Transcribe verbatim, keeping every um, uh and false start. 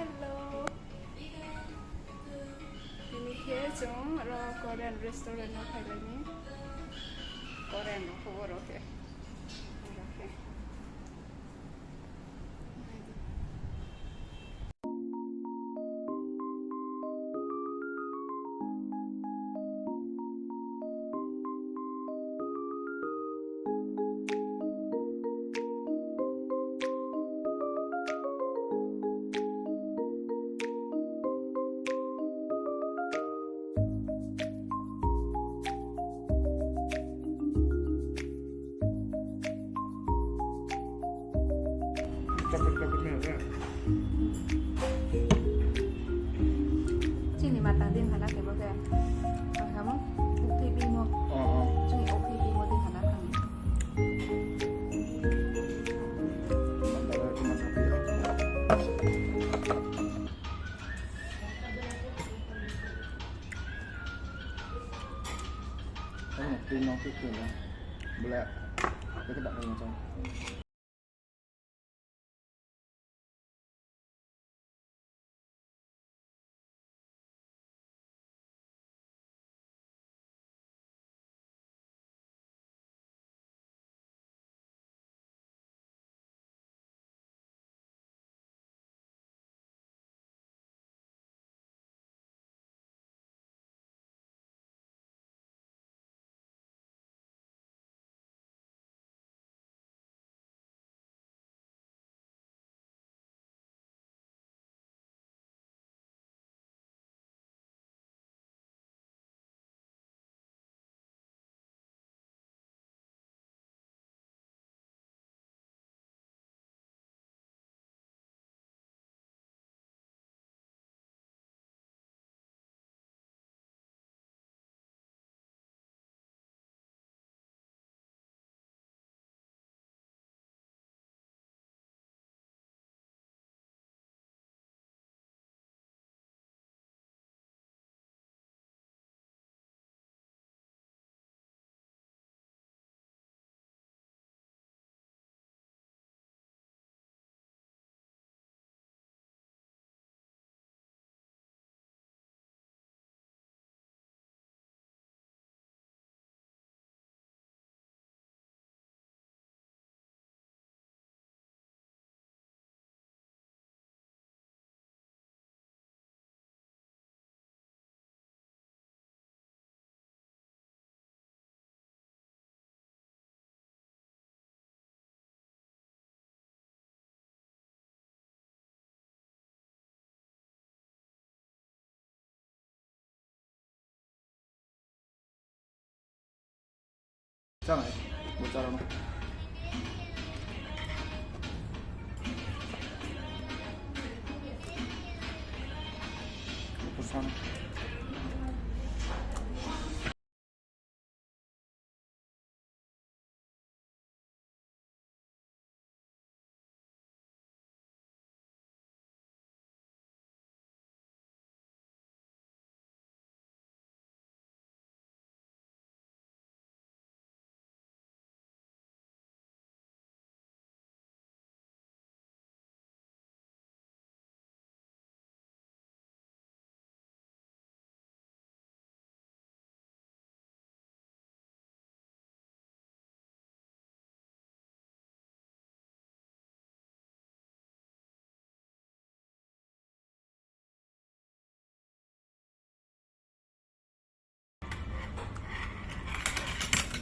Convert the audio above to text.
Hello. Tini khe chung ro Korean restaurant no phailai ni. Korean rao pho oro khe. Oro khe. Chini matang din hana khe bo khe. Ang kamo, uktui bimo. Chini uktui bimo din hana khe. Ano tui no, tui tui no. Bole, bole khe dak no chang. Chánai, bo chá rao no. Bo pho sa no.